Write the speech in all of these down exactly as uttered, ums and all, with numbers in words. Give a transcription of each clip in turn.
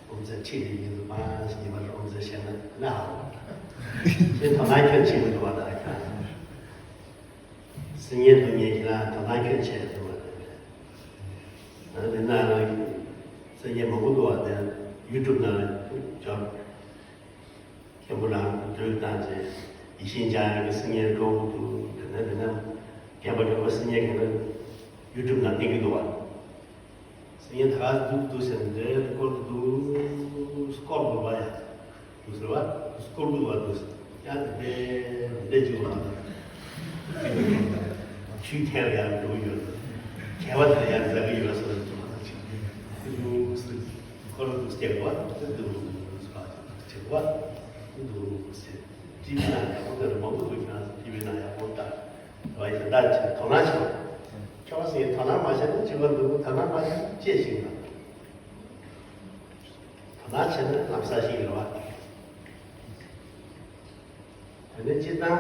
ཨོམ་ཚ་ཁྲིད་ལས་ཡིན་དུ་མ་ཉི་མ་ཨོམ་ཚ་བཤད་ན་ན་ཧ་ལོ། ཁྱེད་དོ་སྣང་ཁྱོད་ཆེ་མི་འདུག་བ་ད་ཁྱོད། སི་ཉན་དུ་ངས་ཁྱེད་ལ་དོ་སྣང་ཁྱོད་ཆེ་འདུག་བ་ད། ཨ་དེ་ན་རང་སི་ཉན་མང་པོ་འདུག་བ་དེ་ཡུ་ཊུབ་ནང་ལ་འཇོག་མཁན་པོ་རང་སྒྲོལ་བཏང་རྗེས་ཡེ་ཤེས་འཆང་ཡང་གི་སི་ཉན་འགྲོ་འདུག་དེ་ན་དེ་ན་མཁན་པོ་རིན་པོ་སི་ཉན་གྱི་ན་ཡུ་ཊུབ་ནང་བསྟན་གྱི་འདུག་བ། སེམས་ཡན་ད་ག་འདུག་འདུག་ཟེར་ནས་འདྲའི་སྐོར་དུ་འདུག་སྐོར་དུ་བ་ཡ་འདུག་ཟེར་བ་སྐོར་དུ་བ་འདུག་ཟེར་ཡང་འདི་འདྲའི་འདི་འདྲའི་བརྗོད་པ་ཆུའི་ཐད་ལ་ཡང་འགྲོ་གི་ཡོད། གལ་བ་དེ་ལ་ཡང་འཛག་གི་ཡོད་ཟེར་ནས་འདུག་ཟེར་འདུག་ཟེར་སྐོར་དུ་སྐྱེ་བ་འདུག་ཟེར་བ་འདུག་ཟེར་ཅི་ན་ཡང་ཁོ་ཚོར་མང་པོ་འདུག་ཀྱང་དེ་བས་ན་ཡག་པོ་ལྟ། བ་ཡི་དོན་དག་ཅིག་དོ་སྣང་བྱེད་པ། ཁྱོད་ཀྱིས་དོ་སྣང་མ་བྱས་ན་ཅི་མ་འདུག་དོ་སྣང་མ་བྱས་ན་ཅི་ཞིག་ན། དོ་སྣང་བྱས་ན་ལམ་སང་ཞིག་རེད་བ། དེ་ནས་སྤྱིར་བཏང་།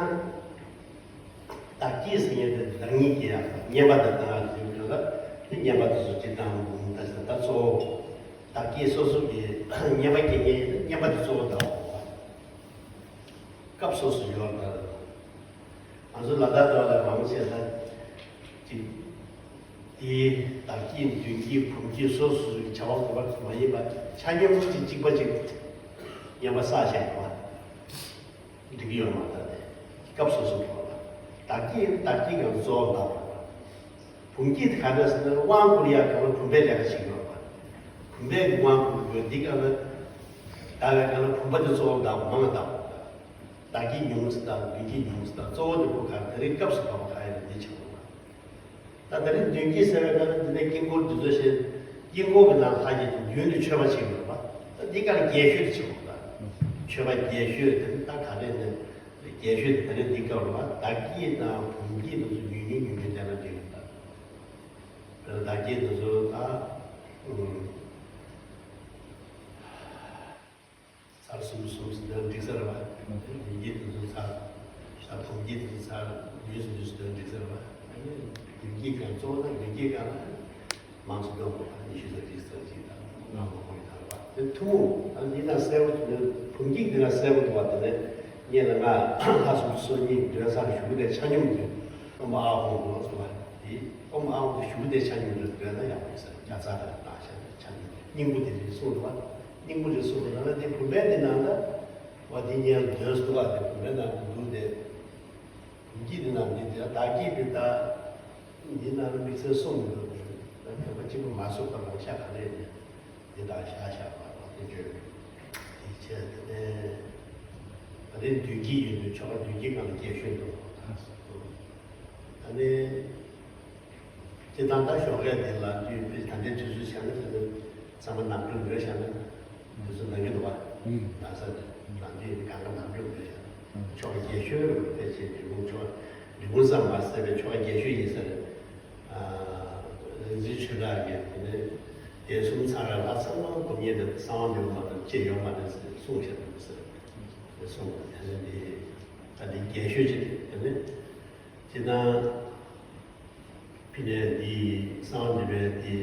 བདག་བསྐྱེད་ཟེར་མཁན་དེ་བདག་ཉིད་ཀྱི་ཡང་བསྙེན་པ་དང་བཏང་བ་ཞིག་ཡོད་ལ་དེ་བསྙེན་པ་དེ་ཚོ་སྤྱིར་བཏང་ད་ད་གཙོ་བོ། བདག་བསྐྱེད་སོ་སོ་གི་བསྙེན་པ་བསྐྱེད་མཁན་བསྙེན་པ་དེ་གཙོ་བོ་དང་། སྐབས་སོ་སོ་ཡོད་པ་དང་། ང་ཚོ་ལ་དྭགས་ཐོག་ལ་མང་ཆེ་ས་ཅིག་དེའི་བདག་བསྐྱེད་མདུན་བསྐྱེད་བུམ་བསྐྱེད་སོ་སོ་སོའི་བྱ་བ་གོ་བ་མ་ཡིན་པ་ཆ་སྙོམས་ཅིག་གཅིག་པ་ཅིག་བསྙེན་པ་བསགས་བཞག་པ་འགྲིག་གི་ཡོད་མ་རེད། དེ་སྐབས་སོ་སོ་གོ་བ་བདག་བསྐྱེད་བདག་བསྐྱེད་ཀྱང་གཙོ་བོ་འདག་པ། བུམ་བསྐྱེད་དེ་ག་འདྲ་ཟེར་ན་དབང་བསྐུར་ཡག་གང་ལ་བུམ་པའི་ལས་ཀ་བྱེད་ཀྱི་ཡོད་པ། བུམ་པས་དབང་བསྐུར་དགོས་འདི་ག་ལ་བདག་བའི་གང་ལ་བུམ་པ་དེ་གཙོ་བོ་འདག་པ་མང་ལ་འདག་པ། བདག་བསྐྱེད་ཉུང་ཙམ་དང་མདུན་བསྐྱེད་ཉུང་ཙམ་དང་གཙོ་བོ་དེ་ཁོ་ག་དེ་རིང་སྐབས་སུ་བབ་པ་ག་ཡིན་ན་འདི་བྱེད་དགོས་པ། ད་དེ་རིང་མདུན་བསྐྱེད་ཟེར་བའི་སྐབས་ལ་འདི་ནས་དཀྱིལ་འཁོར་འདི་ཚོ་བཤད། དཀྱིལ་འཁོར་གྱི་ནང་ལྷ་བསྐྱེད་ཀྱི་མདུན་དུ་མཆོད་པ་བྱེད་དགོས་པ། ད་འདི་ག་ལ་རྒྱས་ཤོས་དེ་བྱེད་དགོས་པ། མཆོད་པ་རྒྱས་ཤོས་དེ་ནི་ད་ག་རེ་ནས་རྒྱས་ཤོས་དེ་ད་རེས་འདི་སྐབས་ལ་བདག་བསྐྱེད་དང་བུམ་བསྐྱེད་དེ་ཚོ་ཉུང་ཉུང་ཉུང་ཉུང་བསྟན་ན་འགྲིག་གི་ད། དཔེར་ན་བདག་བསྐྱེད་དེ་ཚོ་ད། ཚར་གསུམ་གསུམ་ཟེར་ན་འགྲིག་ས་རེད་བ། ཡིན་གྱི་དེ་ཚོ་ཚར། ཞག་བུམ་བསྐྱེད་དེ་ཚོ་ཚར་ལུས་སུ་ལུས་སུ་དོན་འགྲིག་ས་རེད་བ། ཡིན་གྱི་གང་གཙོ་བོ་ན་ཡིན་གྱི་གང་ན་མང་སུ་གཏོང་དགོས་པ་ཉི་ཤུ་རྩ་གཅིག་རྩ་གཅིག་དང་ལྔ་མ་ཧོ་ཡི་དར་བ་དེ་ཐུན་མོང་ཨ་འདི་ན་གསལ་པོ་དེ་བུམ་བསྐྱེད་འདི་ན་གསལ་པོ་འདུག་བ། དེ་ནས་ངས་ལ་ང་ལྷ་སུམ་ཅུ་སོ་གཉིས་འདོན་སར་ཞུགས་ཏེ་ཆ་སྙོམས་དེ་ཨོཾ་ཨཱཿཧཱུྃ་ཟེར་བ་དེ་ཨོཾ་ཨཱཿཧཱུྃ་དེ་ཞུགས་ཏེ་ཆ་སྙོམས་དེ་འདོན་ན་ཡག་པོ་ཟེར་རྒྱ་ཚ་ར་བཏང་ཤ་ཆ་སྙོམས་སྙིང་པོ་དེ་རེད་གསུངས་འདུག་བ། སྙིང་པོ་རེད་གསུངས་འདུག་ན་དེ་བུམ་པའི་དེ་ནང་ལ་བ་དེ་ཉལ་འདོན་སུ་བ་དེ་བུམ་པའི་ནང་དུ་འདུག་སྟེ། བུམ་བསྐྱེད་དེ་ནང་འདི་དེ་བདག་བསྐྱེད་དེ་དག་འདི་ནང་ལ་དམིགས་བསལ་གསུངས་མི་འདུག་དེ་ལ་དོན་པ་གཅིག་པུ་མ་གསུངས་པ་རང་ཤ་ག་རེ་ཡིན་འདི་དག་ཤ་ཤ་བ་དེ་བརྗོད་དེ་བྱས་དེ་ནས་ད་རེས་མདུན་བསྐྱེད་ཡོད་དུས་ཆོ་ག་མདུན་བསྐྱེད་སྒང་ལ་རྒྱས་ཤོས་འདུག་ད་ནི། སྤྱིར་བཏང་ད་ཞོགས་ཀས་དེ་ལ་དུས་དཔེ་ད་ལྟའི་དུས་ཚོད་བྱས་ན་དེ་ཚོ་ཚང་མ་ནམ་རྒྱུན་འགྲོ་བྱས་ན་དུས་ཚོད་ནང་གི་འདུག་བ། ལ་ས་དེ་ནམ་རྒྱུན་དེ་གང་ག་ནམ་རྒྱུན་འགྲོ་བྱས་ན་ཆོ་ག་རྒྱས་ཤོས་རེད། དཔེ་ཆའི་འབྲི་གུང་ཆོ་ག་འབྲི་གུང་ཙམ་མ་ཟད་པའི་ཆོ་ག་རྒྱས་ཤོས་ཡིན་ས་རེད། རིག་འཛིན་ཆོས་གྲགས་ཀྱིས་དེ་ནས་དེ་གསུམ་ཚང་ར་ལ་ཚང་མ་སྒོམ་ཉེས་དེ་གསང་བ་འདུས་མ་གཏོགས་ཅི་ཡོད་མ་རེད་ཟེར་གསུངས་བཞག་འདུག་ཟེར་གསུངས་པ་དེ་ནས་དེ་ད་དེ་རྒྱས་ཤོས་ཅིག་རེད། དེ་ནས་སྤྱིར་བཏང་། ཕི་ནས་འདི་གསང་བ་འདུས་པའི་འདི་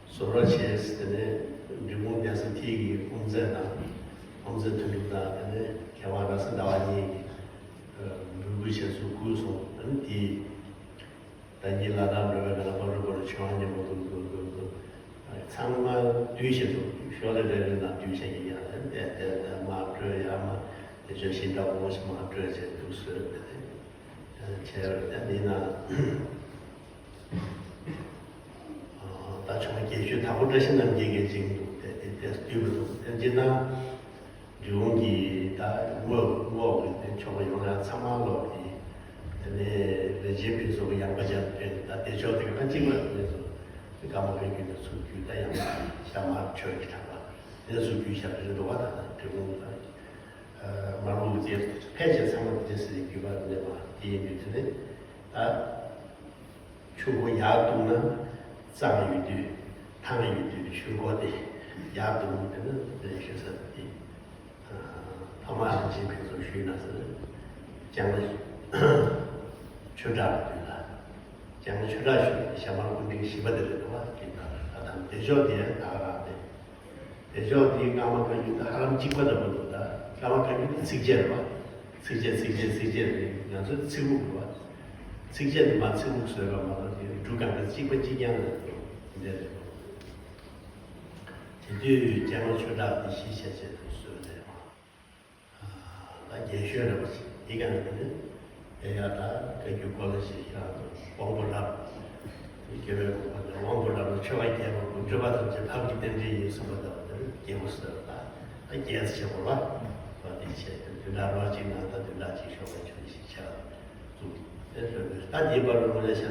བཟོ་རོགས་བྱས། དེ་ནས་འབྲི་གུང་གདན་ས་མཐིལ་གྱི་དབུ་མཛད་དང་དབུ་མཛད་དོན་གྲུབ་དང་དེ་ནས་མཁས་དབང་ར་ས་ཟླ་བ་གཉིས་ཀྱིས་འབུལ་འབུལ་བྱས་ཚུལ་བསྐུལ་སོང་། ཨ་ནི་འདི་ད་ཉིད་ལ་དྭགས་འགྲོ་བའི་ག་ལ་པ་རུ་པ་རུ་ཆོས་དབང་སྙིང་པོ་འདུག་འདུག་འདུག་འདུག་ཚང་མ་བསྡུས་བྱས་འདུག་ཞོར་ལ་རེ་རེ་ནང་བསྡུས་བྱས་ཀྱི་ཡང་དེ་དེ་དེ་མ་སྤྲོས་ཡ་མ་དེ་ཚོ་ཤིང་རྟ་དབང་ཞིག་མ་སྤྲོས་བྱས་འདུག་བཟོས་ཏེ། བྱས་པར་ད་འདི་ན་ད་ཆོ་ག་རྒྱས་ཤོས་དྭགས་པོ་བཀྲ་ཤིས་རྣམ་རྒྱལ་གྱི་བྱིན་འདུག་དེ་དེ་དེ་བསྡུས་པ་འདུག་དེ་འདི་ན་འབྲི་གུང་གི་ད་དངོས་དངོས་ཀྱི་དེ་ཆོ་ག་ཡོངས་ལ་ཚང་མ་ལོག་གི་དེ་ནས་རིན་ཆེན་ཕུན་ཚོགས་ཀྱི་ཡང་པ་ཅན་དེ་ད་དེ་ཕྱོགས་དེ་ག་གཅིག་པ་དེ་ཚོ་དེ་ཀརྨ་པའི་རྒྱུད་ནས་ཚུར་བརྒྱུད་ད་ཡང་པ་ཞྭ་དམར་ཆོས་ཀྱི་གྲགས་པ་དེ་ཚུར་བརྒྱུད་བཞག་གི་རེད་འདུག་བ། ད་ད་འབྲི་གུང་ད། མ་རུངས་དེ་ཕལ་ཆེར་ཚང་མ་དེ་ཟེར་རྒྱུ་བ་ནས་མ་དེ་ཡིན་དུས་དེ་ནས་ད་ཆུ་བོ་ཡར་བཏུང་ན་གཙང་ཡོད་དུས་ཐང་ཡོད་དུས་ཆུ་བོ་དེ་ཡར་བཏུང་དེ་ནི་དེ་ཞུ་ས་དེ་ཕ་མ་རིན་ཆེན་ཕུན་ཚོགས་ཞུས་ན་ཟེར་ལྕང་ཆོས་གྲགས་དུས་ལ་ལྕང་ཆོས་གྲགས་ཞུས་ཞྭ་དམར་སྐུ་ཕྲེང་བཞི་པ་དེ་རེད་འདུག་བ། དེ་ད་ད་དང་དེ་ཕྱོགས་དེ་ད་ག་རང་དེ། དེ་ཕྱོགས་དེའི་ཀརྨ་བཀའ་བརྒྱུད་དེ་ཧ་ལམ་གཅིག་པ་འདྲ་པོ་འདུག་ད་ཀརྨ་བཀའ་བརྒྱུད་དེ་ཚིགས་བཅད་རེད་པ། ཚིགས་བཅད་ཚིགས་བཅད་ཚིགས་བཅད་རེད། ང་ཚོའི་ཚིག་ལྷུག་རེད་པ། ཚིགས་བཅད་དེ་མ་ཚིག་ལྷུག་བཟོས་པ་མ་གཏོགས་དེ་འབྲུ་གང་ག་གཅིག་པ་གཅིག་རྐྱང་རེད་འདུག་དེ་འདྲ་རེད། དེ་དུས་རྒྱལ་དབང་ཆོས་གྲགས་དེ་གཞིས་ཆགས་བྱས་འདུག་བཟོས་ནས། ད་རྒན་གཞོན་རེད་པ་ཞིག་འདི་ག་ནས་དེ་ནས་དེ་ཡང་ད་བཀའ་བརྒྱུད་སྐོར་ལ་ཞིག་ཡང་དབང་པོ་རབ། དགེ་བའི་དགོངས་པ་དང་དབང་པོ་རབ་ལ་ཆོ་ག་རྒྱས་པ་དང་སྤྲུལ་པ་ཐམས་ཅད་ཐབས་ཀྱི་རྟེན་འབྲེལ་ཡིན་གསུངས་པ་དང་དེ་རྒྱས་པོ་ཟེར་བ་ད་རྒྱས་ཆེ་བོ་ལ་བ་དེ་བྱས་ཏེ་བདུན་ཕྲག་རོགས་གཅིག་ནང་ད་བདུན་ཕྲག་གཅིག་ཤོག་པ་ཆོས་ཞིག་ཆགས་འདུག་དེ་ལྟ་བུའི་ད་འདིའི་བར་དུ་ངོས་ནས་བཤད་ན་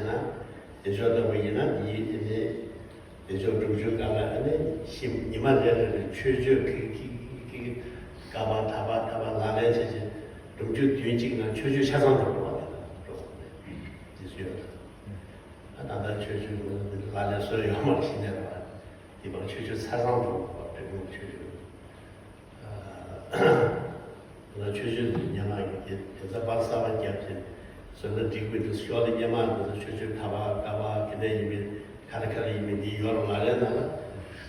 དེ་ཕྱོགས་ལྟ་བུ་ཡིན་ན་འདིའི་དེ་ནས། དེ་ཕྱོགས་སྒྲུབ་མཆོད་སྒང་ལ་ཨ་ནི་ཞིབ་ཉི་མ་རེ་རེ་ལ་མཆོད་བརྗོད་ཀྱི་ཀྱི་ཀྱི་ཀྱི་ཀ་པ་ད་པ་ད་པ་ལག་ལེན་བྱེད་བྱེད་སྒྲུབ་མཆོད་བདུན་གཅིག་ནང་མཆོད་བརྗོད་ཆ་ཚང་འགྲོ་བ་རེད་འགྲོ་བ་རེད། དེ་ཚོ་ཡོད་ད། ད་ལྟ་མཆོད་བརྗོད་ལག་ལེན་སྲོལ་ཡོད་མ་རེད་ཤི་ནས་རེད་བ། དེ་བ་མཆོད་བརྗོད་ཆ་ཚང་འགྲོ་བ་འབྲས་སྤུངས་མཆོད་བརྗོད། ང་ཆོས་ཆོས་དེ་སྙན་ངག་གི་དེ་དེ་ཚ་པར་གསར་པ་བརྒྱབ་ཅིང་བཟོས་ན་འགྲིག་པའི་དུས་ཤོག་ལ་སྙན་ངག་དེ་ཚོ་ཆོས་ཆོས་ཁ་པར་ཀ་པར་ག་ནས་ཡིན་མིན་ག་རེ་ག་རེ་ཡིན་མིན་འདི་ཡོད་རུང་ལག་ལེན་ནང་ལ་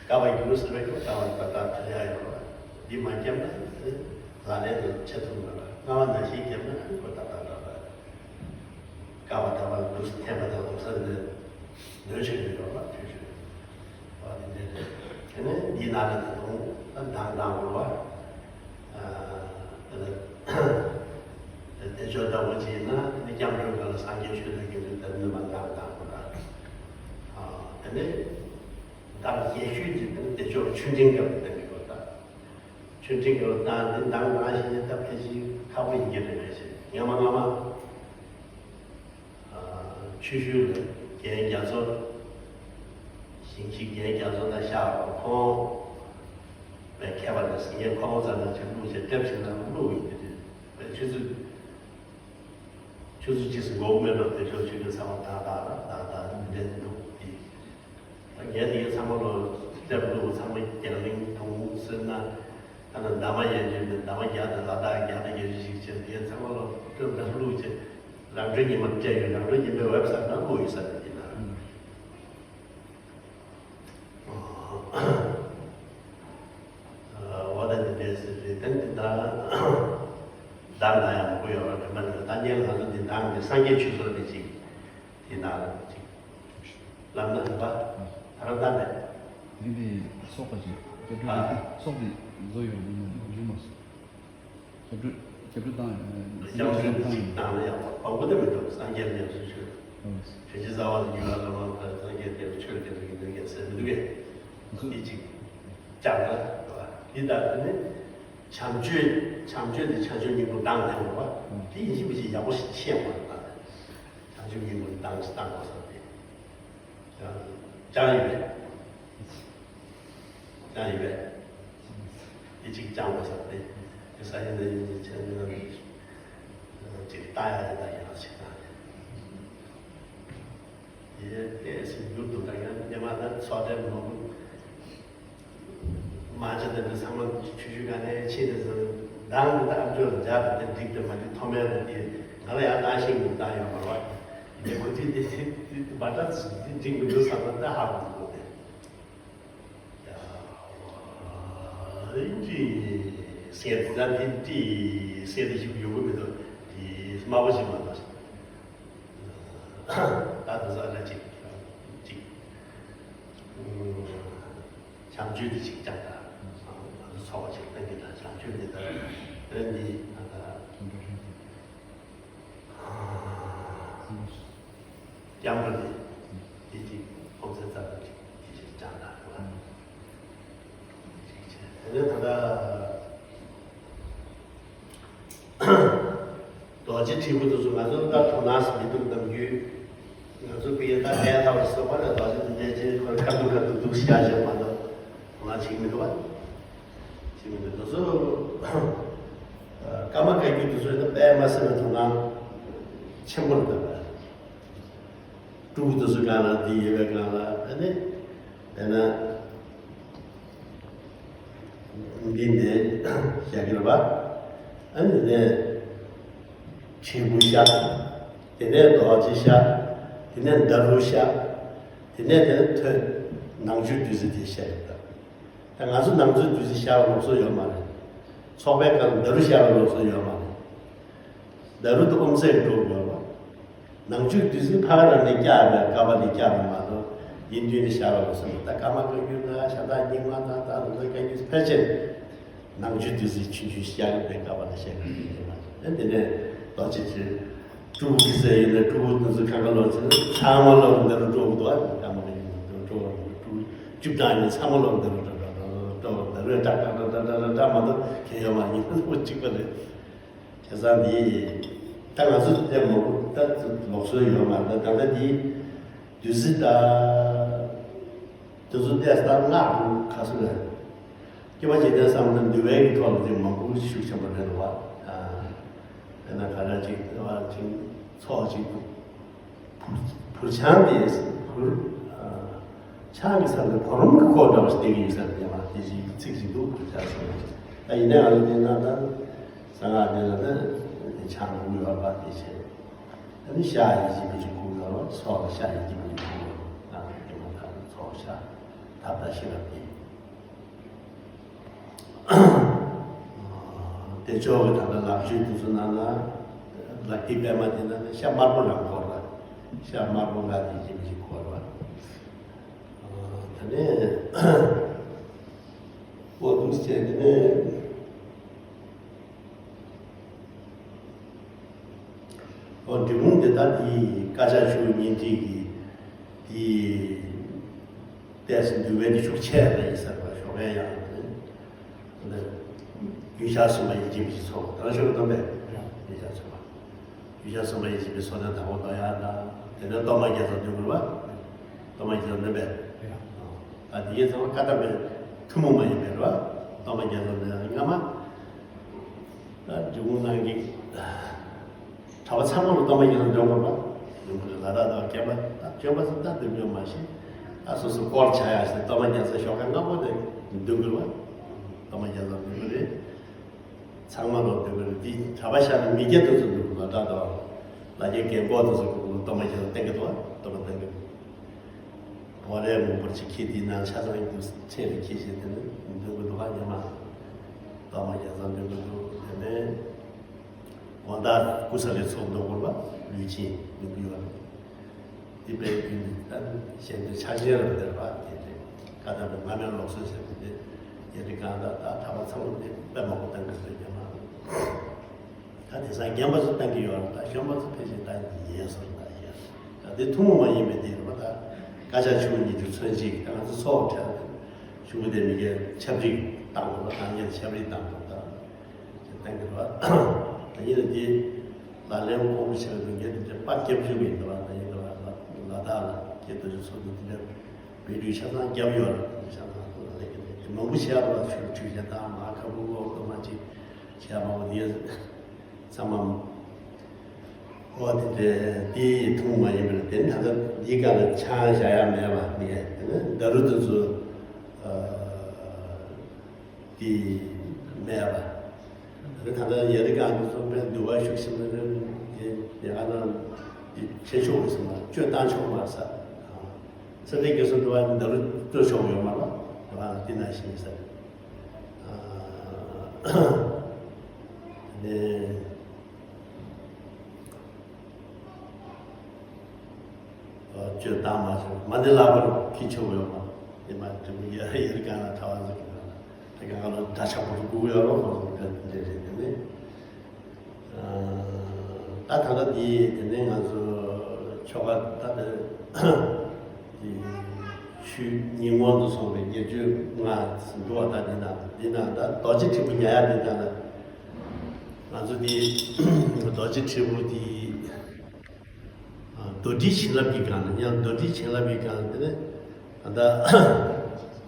ཀ་པར་རྒྱུགས་ཟེར་བའི་སྐབས་ལྟ་བ་ད་ལྟ་དེ་ཡང་ཡོད་རུང་འདི་མ་བརྒྱབ་ན་ལག་ལེན་དུ་ཆ་ཐུབ་མ་རེད། སྔ་བ་ནང་བཞིན་བརྒྱབ་ན་ཁོ་ཏག་ཏག་ཏག་ཏག་ཀ་བ་ད་བ་འདུག་སེ་འཐེན་པ་དང་ལོག་ས་ནས་ནོར་ཆེན་པོ་ཡོད་པ་ཐོས་ཆོས་པ་དེ་འདྲ་རེད། དེ་ནས་འདི་ནང་ལ་ད་དུང་ད་མདངས་དང་པོ་བ་དེ་ལ་དེ་ཆོས་ལྟ་བུ་བྱས་ན་དེ་ནི་སྐྱབས་འགྲོའི་སྐབས་ལ་སངས་རྒྱས་ཆོས་དང་དགེ་འདུན་དང་ནུས་པ་མདངས་དང་པོ་ད་དེ་ནས་མདངས་རྒྱས་ཤོས་ཀྱི་དེ་ནི་དེ་ཆོས་ཆོས་འབྲིང་སྐབས་ལ་བསྟན་གྱི་ཡོད་ད། ཆོས་འབྲིང་སྐབས་ལ་བཏང་དེ་མདངས་དང་ཞིག་ནི་ད་ཕལ་ཆེར་ཁག་པོ་ཡིན་གྱི་རེད་མེད་ཅེས་ངས་མ་སྔ་མ། ཆུ་ཤུལ་ལ་རྒན་རྒྱ་མཚོ། ཞིང་གཤེགས་རྒན་རྒྱ་མཚོ་དང་ཤག་པ་ཁོང་བས་མཁས་པ་དང་སེང་གེ་ཁོང་རྩ་ན་ཆ་བླུགས་བྱས་ལྟེབ་ཞིག་ལ་བླུགས་ཡིན་གྱི་རེད་པས་ཆུ་ཚོད། ཆུ་ཚོད་གཅིག་སུ་འགོག་མེད་པར་དེ་ཕྱོགས་ཆུ་ཚོད་ཚང་མ་ཏག་ཏག་ཏག་ཏག་འདྲེན་འདུག་དེ། ངས་དེ་ཚང་མ་ལོ་ལྟེབ་ལུག་ཚང་མ་རྒྱང་རིང་དུང་ཟེར་ན། ཨ་ན་འདབ་མ་ཡན་ཆད་ནས་འདབ་མ་བརྒྱ་དང་ལ་དྭགས་བརྒྱ་དང་བརྒྱད་ཅུ་ཞིག་བྱས་དེ་ཚང་མ་ལོ་སྟོན་པ་ལུག་བྱས་རང་གྲོལ་ཉི་མ་སྤྲད་ཡོད། རང་གྲོལ་ཉི་མའི་ཝེབ་སའིཊ་ནང་བླུགས་ཡོད་ས་རེད་དེ་ན། འོ་ད་དེ་འདྲས་ཟེར་རེད་དེ་འདི་ལྟར་བདག་ན་ཡང་མགོ་ཡོད་པ་རེད་མ་རེད། ད་ཉན་ང་ཚོ་འདི་འདང་གི་སངས་རྒྱས་ཆོས་ཚོགས་རེད་ཅིག་དེ་ན་ཅིག་ལམ་སྣ་རིམ་པ་ད་རང་ལྟ་མེད། འདི་འདི་སོགས་པ་ཅིག་སྐྱབས་འགྲོ་ཨ་འདི་སོགས་འདི་བཟོ་ཡོང་མི་ཡོང་མ་སོང་། སྐྱབས་འགྲོ་སྐྱབས་འགྲོ་བཏང་ཡོད། སྐྱབས་འགྲོ་ཅིག་བཏང་ན་ཡག་པོ་བ་གོ་དེ་མི་འདུག་སངས་རྒྱས་ལ་སུ་ཆོས་དྲིན་ཅན་རྩ་བ་ལ་འགྱུར་བ་ལ་མ་ལ་སངས་རྒྱས་དེར་ཆོས་དེ་རིགས་འདུག་གས་ཟེར་མི་འདུག་གས། འདི་ཅིག་ཀྱང་ལ་འདི་ལྟར་དེ་ནི་བྱམས་ཆོས་བྱམས་ཆོས་དེ་བྱང་ཆུབ་སྙིང་པོ་བཏང་ཐེངས་པ་དེ་ཡིན་གཅིག་མིན་གཅིག་ཡག་པོ་ཞིག་ཤེས་དགོས་པ་དང་། བྱང་ཆུབ་སྙིང་པོ་བཏང་བཏང་དགོས་ས་དེ། ཅང་ཡིན་པས། ཅང་ཡིན་པས། དེ་གཅིག་ཅང་བ་ཟེར་ཏེ། དེ་ས་ཡིན་ན་ཡིན་གྱི་ཆ་ཡིན་ན་གཅིག་ལྟ་ཡ་ཡིན་ད་ཡིན་ལ་ཆེ་ན། དེ་ལྟས་སུ་འགྱུར་དུ་ད་ཡང་སྙེ་མ་ད་ཚོགས་གྲལ་མང་པོ། མ་ཅི་དེ་འདྲ་ཚང་མ་ཆུ་ཆུ་ག་ནས་ཕྱིན་ནས་ཟེར་མདང་གི་ད་ཨ་མཆོག་ལ་འཇགས་པ་དེ་འགྲིག་དེ་མ་འགྲིག་མཐོ་དམན་རེད་དེ་ང་ལ་ཡང་བཏང་ཤེས་ཀྱི་བཏང་ཡོད་མ་རེད་བ། དེ་ཁོ་ཚོས་དེ་དེ་དེ་མ་འདྲ་དེ་འགྲིག་མི་འདུག་བསམ་ན་ད་ཧ་གོ་གི་འདུག་དེ། ཡ་ཨིན་ཇི་སེ་ད་དེ་དེ་སེ་དེ་ཞིག་ཡོང་གི་མི་འདུག་དེ་དམའ་བོ་ཞིག་མ་འདུག་ད་དེ་ཚོ་ཨ་ཅིག་ཅིག་བྱམས་ཆོས་དེ་ཞིག་ཀྱང་ད། ང་ཚོ་ཚོགས་པ་ཞིག་གཏན་གྱི་ད་བྱམས་ཆོས་དེ་ད་རེད་འདི་ད་ད། སྐྱབས་འགྲོ་དེ་དེ་ཅིག་ཁོང་ཚོའི་རྩ་ད་ཅིག་དེ་ཞིག་ཀྱང་ད་རེད་བ། དེ་ནས་ད་ད། རྡོ་རྗེ་དྲིལ་བུ་དེ་ཚོ་ང་ཚོ་ད་དོ་སྣང་མི་འདུག་ནམ་རྒྱུན། ང་ཚོ་ཕ་གིར་ད་ལས་སླ་བར་སོགས་པ་ལ་རྡོ་རྗེ་དེ་འདྲའི་ཅན་ཁོ་ཁ་ཐུག་ཁ་ཐུག་འདུག་བཤད་བྱས་མ་གཏོགས་དོ་སྣང་བྱེད་ཀྱི་མི་འདུག་བ། བྱེད་ཀྱི་མི་འདུག་དེ་ཚོ་ཀརྨ་བཀའ་བརྒྱུད་དེ་ཚོ་ཡིན་ན་དཔེ་མ་སྲིད་པའི་དོ་སྣང་ཆེན་པོ་འདུག་སྤྲུལ་སྐུ་དེ་ཚོ་སྒང་ལ་འདི་ཡོད་པའི་སྒང་ལ་ཨ་ནི། དེ་ན། འདི་ནས་བཤད་ཀྱི་རེད་པ། ཨ་ནི་ནས། དྲིལ་བུ་བཤད། དེ་ནས་རྡོ་རྗེ་བཤད། དེ་ནས་ཌཱ་རུ་བཤད། དེ་ནས་དེ་ཐོད་ནང་མཆོད་བདུད་རྩི་དེ་བཤད་ཀྱི་རེད། ད་ང་ཚོ་ནང་ཆོས་བདུད་རྩི་བཞག་པའི་ལུགས་སྲོལ་ཡོད་མ་རེད། ཚོགས་པའི་སྐབས་ལ་ནཱ་རོ་བཞག་པའི་ལུགས་སྲོལ་ཡོད་མ་རེད། ནཱ་རོ་དེ་ཨོམ་སྲན་དཀྲོལ་དགོས་པ། ནང་ཆོས་བདུད་རྩི་ཕ་ག་རང་ནས་བཀྱག་པའི་ཀ་པ་ནས་བཀྱག་པ་མ་གཏོགས་ཡིན་དུས་ནས་བཞག་པའི་ལུགས་སྲོལ་མེད། ད་ཀརྨ་བཀའ་བརྒྱུད་ན་ཤ་སྟག་རྙིང་མ་དང་ད་རུང་བཀའ་བརྒྱུད་ཕལ་ཆེར་ནང་ཆོས་བདུད་རྩི་ཆུང་ཆུང་བཞག་པའི་ཀ་པ་ལ་བཤད་ཀྱི་ཡོད་མ་རེད། དེ་ནས་རྡོ་རྗེ་ཁྲི། སྤྲུལ་སྐུ་གི་ཟེར་ཡིན་ན་སྤྲུལ་སྐུ་དེ་ཚོ་གང་ག་ལོ་ཚེ་ཚང་མ་ལོ་འདི་རུ་འགྲོ་གི་འདུག་ཨ་ཀརྨ་གི་ཡིན་འགྲོ་འགྲོ་སྤྲུལ་སྐུ་བཅུ་གྲངས་ཡིན་ཚང་མ་ལོ་འདི་རུ་འགྲོ་འགྲོ་འགྲོ་འདི་རུ་འདྲ་འདྲ་འདྲ་འདྲ་འདྲ་མ་གཏོགས་གལ་ཡོད་མ་ཡིན་ཁོ་གཅིག་པ་རེད། བྱས་ཙང་འདི་ད་ང་ཚོ་དེ་མང་པོ་ད་ལུགས་སྲོལ་ཡོད་མ་རེད། ད་ད་ལྟ་འདི་བདུད་རྩི་ད། དེ་ཚོ་ཏོག་ཙམ་སྔགས་འདུག་ག་ཚོད་རེད། སྐྱེ་བ་འཇིག་རྟེན་བསམ་ན་འདུལ་བའི་གི་ཐོག་ལ་དེ་མང་པོ་ཤུགས་ཆེན་པོ་རེད་བ། དཔེར་ན་ག་རེ་ཅིག་བ་ཅིག་ཚོགས་ཅིག་འདུག་བུར་བུར་ཆང་དེ་བུར་ཆང་གི་ས་ནས་བུ་རམ་གི་ཁོག་འདྲ་བ་ཞིག་བསྟན་གི་ཡོད་ས་རེད་བ། དེ་ཅིག་ཚིག་ཅིག་འདུག་བུར་ཆང་ཟེར་བ་ཅིག་ད་ཡིན་ནའང་དེ་ན་ད་གསང་སྔགས་དེ་ལ་ད་ཆང་འགུག་ཡོད་པ་དེ་བྱས། ཨ་ནི་ཤ་ཡིན་གཅིག་མིན་གཅིག་འགུག་ཡོད་རོགས། སྲོག་ལ་ཤ་ཡིན་གཅིག་མིན་གཅིག་འགུག་ཡོད་རོགས། ད་དེ་མ་ཐག་ཏུ་ཚོགས་ཤ་ཐབས་དང་ཤེས་རབ་ཀྱིས། དེ་ཕྱོགས་ཀྱི་ད་ལྟ་ལག་མཆོད་དེ་ཚོ་ནང་ན་ལག་མཐིལ་པད་མ་དེ་ནང་ན་ཤ་དམར་པོ་རང་འཁོར་བ། ཤ་དམར་པོ་འགའ་དེ་གཅིག་མིན་གཅིག་འཁོར་བ། ད་ནི་འོ་འདུག་བྱས་དེ་ནས། ཨོ་འབྲི་གུང་དེ་དག་དེ་བཀའ་ཕྱག་ཆུ་བོ་གཉིས་འབྲེལ་གྱི་དེ་ཏོག་ཙམ་འདུལ་བའི་གི་ཤུགས་ཆེ་རེད་ཟེར་བ་ཞོགས་པའི་ཡང་དེ་རྒྱུན་ཞག་གསུམ་པ་ཡིན་གཅིག་མིན་གཅིག་ཚོགས་དང་ཤོག་སྟོན་པས་རྒྱུན་ཞག་གསུམ་པ་རྒྱུན་ཞག་གསུམ་པ་ཡིན་གཅིག་མིན་ཚོགས་དང་དང་པོ་དོ་ཡག་དང་དེ་ནས་གཏོར་མ་རྒྱ་མཚོ་འདོན་དགོས་པ། གཏོར་མ་རྒྱ་མཚོ་འདོན་པས་ད་དེ་གའི་ཚང་མ་བཀའ་གདམས་པའི་ཐུན་མོང་མ་ཡིན་པའི་རེད་བ། གཏོར་མ་རྒྱ་མཚོ་འདོན་ཡག་སྔ་མ། ད་འབྲི་གུང་ནང་གི་གྲྭ་པ་ཚང་མ་ལ་གཏོར་མ་རྒྱ་མཚོ་འདོན་དགོས་པ། ཡོང་གི་ལ་དྭགས་དང་རྒན་པ་ད་སྐྱོན་པ་ཚོ་ད་འདོན་རྒྱུ་མ་ཤེས། ད་སོ་སོ་སྐོར་ཆ་ཡག་ཞིག་གཏོར་མ་རྒྱ་མཚོ་ཞོགས་ཀ་སྔ་པོ་དེ་འདོན་དགོས་པ། གཏོར་མ་རྒྱ་མཚོ་འདོན་དགོས་རེད། ཚང་མ་ལ་འདོན་དགོས་རེད། འདི་གྲྭ་པ་ཤར་ནས་མི་སྐྱ་དེ་ཚོ་འདུག་ལ་དྭགས་དང་ལ་རྒྱ་རྒན་གོག་དེ་ཚོ་གཏོར་མ་རྒྱ་མཚོ་བསྟན་གི་འདུག་གཏོར་མ་བསྟན་གི་འདུག་བོ་རས་མང་པོ་ཅིག་ཁྱེར་དེའི་ནང་ཆ་ཚང་ཡིན་དུས་ཚེ་རིང་ཁྱེར་བཞིན་དེ་ནི་འདོན་དགོས་འདུག་ཨ་ཉི་མ། གཏོར་མ་རྒྱ་མཚོ་འདོན་དགོས་འདུག་དེ་ནས་དགོང་དག་སྐུ་ས་ལ་ཚོགས་འདུ་འཁོར་བ་ལུས་ཅན་འདོན་གྱི་ཡོད་རེད། འདི་དཔལ་རྒྱུན་ནི་གཏན་གཞན་དུ་ཆགས་ཞེན་རབ་སྟེར་བ་དེ་རེད། བཀའ་གདམས་པའི་སྔ་མའི་ལུགས་སྲོལ་ཟེར་བ་དེ་རྒྱ་རི་གང་དག་དག་གྲྭ་པ་ཚང་མ་དེ་དཔེ་མང་པོ་བཏང་གི་འདུག་ཉི་མ། ད་དེང་སང་རྒན་པ་ཚོ་བཏང་གི་ཡོད་རེད། ད་གཞོན་པ་ཚོ་ཕལ་ཆེར་ད་ཡིན་སོང་ད་ཡིན། ད་དེ་ཐུན་མོང་མ་ཡིན་པའི་དེ་རེད་པ། ད་བཀའ་ཕྱག་ཆུ་བོ་གཉིས་འབྲེལ་མཚོན་བྱེད་ཀྱི་ད་ང་ཚོ་ཚོགས་གྲལ་ཆུ་བོ་དེ་མི་སྐྱའི་ཆབ་རིགས་བཏང་དགོས་པ། ཐང་རྒྱལ་ཆབ་རིགས་བཏང་དགོས་ད་དེ་བཏང་གི་རེད་པ། ད་ཡིན་ན་དེ་ལག་ལེན་ཁོང་ཁྲོ་བྱེད་པའི་དོན་རྐྱེན་དེ་དཔའ་སྐྱབས་བཅོལ་གྱི་འདུག་པ། ད་ཡིན་ན་ལ་ལ་དྭགས་ལ་སྐྱེས་དོ་ཅིག་ཚོགས་འདུ་དེ་འདྲ་བོད་དུ་ཆ་ཚང་བརྒྱབ་ཡོད་རེད། ཆ་ཚང་ལ་ལས་ཀྱི་ལས་ཀྱི་མང་པོ་བྱས་པ་ཆུ་ཆུ་བྱས་དང་མ་ཁ་བུ་བོ་གཏོར་མ་ཅིག་བྱས་མང་པོ་དེ་ཚང་མ། ཨོ་དེ་དེ་དེའི་ཐུན་མ་ཡིན་པར་དེ་ད་ལྟ་འདིའི་སྒང་ལ་ཆང་བཞག་ཡག་མེད་པ་ནི་དེ་ནི་ད་རུ་དེ་ཚོ་དེ་མེད་པ། དེ་ད་ལྟ་ཡ་རི་སྒང་དེ་ཚོ་དཔེ་འདུལ་བ་ཤུགས་ཆེན་པོ་རེད། དེ་ཡ་ག་ན་དེ་ཆེ་ཆོག་གི་སོང་བ་གཅོད་བཏང་ཆོག་མ་ས། སེ་འབྲས་དགེ་གསུམ་འདུལ་བ་འདི་ད་རུ་གཅོད་ཆོག་ཡོད་མ་རེད། དེ་ནང་བཞིན་ས། ནས་གཅོད་བཏང་མ་བྱུང་། མ་འདི་ལྷག་པར་ཁྱི་ཆོག་ཡོད་མ་རེད། དེ་མ་གྲུབ་ཡ་ཡིར་གང་ལ་གྲྭ་བ་ཟིག་གི་ནང་ལ་དེ་གང་ལ་འདྲ་ཆགས་པོ་སྒུག་ཡོད་རོགས་ཁོང་ཚོ་ག་འདྲ་རེད། དེ་ནས་ད་ད་ལྟ་འདི་དེ་ནས་ང་ཚོ་ཆོ་ག་ད་དེ་དེ་ཆུ་ཉིན་གུང་དུ་སོང་བའི་ཉེར་སྤྱོད་ལྔ་འགྲོ་བ། ད་འདི་ན་འདི་ན་ད་རྡོ་རྗེ་དྲིལ་བུ་ཉར་ཡ་འདི་ན་ད་ང་ཚོ་འདི་རྡོ་རྗེ་དྲིལ་བུ་འདི། རྡོར་དྲིལ་བྱིན་རླབས་ཀྱི་སྒང་ནས་ཡང་རྡོར་དྲིལ་བྱིན་རླབས་ཀྱི་སྒང་ནས་དེ་ནས་ད་ལྟ་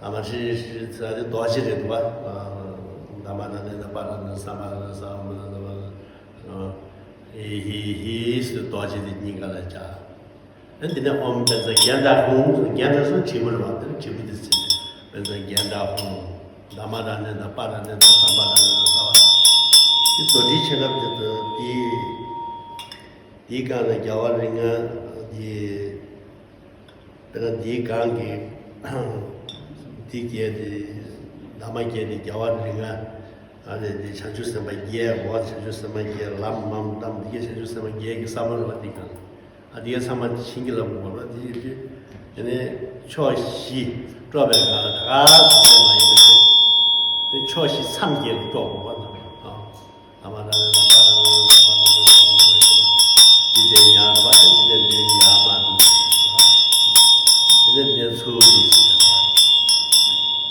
ཨ་མ་ཧྲི་ཧྲི་ཟེར་དེ་རྡོ་རྗེ་རེད་འདུག་བ། ད་མ་ན་ནི་ད་པ་ར་ན་ས་མ་ར་ན་ས་མ་ན་ས་མ་ཧི་ཧི་ཧི་ཟེར་རྡོ་རྗེ་དེ་སྙིང་ག་ལ་བྱ། ཨ་འདི་ནས་ཨོཾ་བཛྲ་གྷནྟ་ཧཱུྃ། གྷནྟ་ཟེར་དྲིལ་བུ་རེད་བ། དེ་ནས་དྲིལ་བུ་དེ་ཟེར་བཛྲ་གྷནྟ་ཧཱུྃ། ད་མ་ར་ནི་ད་པ་ར་ནི་ད་ས་མ་ར་ན་ས་མ། དེ་རྡོར་དྲིལ་བྱིན་རླབས་དེ་དེ། དེའི་སྒང་ལ་རྒྱལ་བ་རིགས་ལྔ་འདི། དཔེར་ན་འདིའི་སྒང་གི་འདི་བརྒྱད་དེ་ བླ་མ་བརྒྱད་དེ་རྒྱལ་བ་རིགས་ལྔ། ཨ་ནི་དེ་བྱང་ཆུབ་སེམས་དཔའ་བརྒྱད། འོག་བྱང་ཆུབ་སེམས་དཔའ་བརྒྱད། ལམ་མམ་གཏམ་འདི་གའི་བྱང་ཆུབ་སེམས་དཔའ་བརྒྱད་ཀྱི་ས་མ་རུ་བ་འདི་གང་། ཨ་འདི་གའི་ཚང་མ་བྱིན་གྱིས་བརླབ་དགོས་པ་འདི་ཡིན་དུས། དེ་ནས་ཕྱོགས་བཞི་སྤྲོ་བའི་སྒང་ལ་ད་ག་སུ་ཚད་མ་ཡིན་པ་བྱས། དེ་ཕྱོགས་བཞི་མཚམས་བརྒྱད་ལ་སྤྲོ་དགོས་པ་དང་། ཨ་མ་ར་ར་ར་ར་ར་ར། འདི་དེ་ཡར་བ་དང་འདི་དེ་འདི་ཡར་མ་འདུག་ཟེར། འདི་དེ་འདི་ཚུར་འདུག་ཟེར།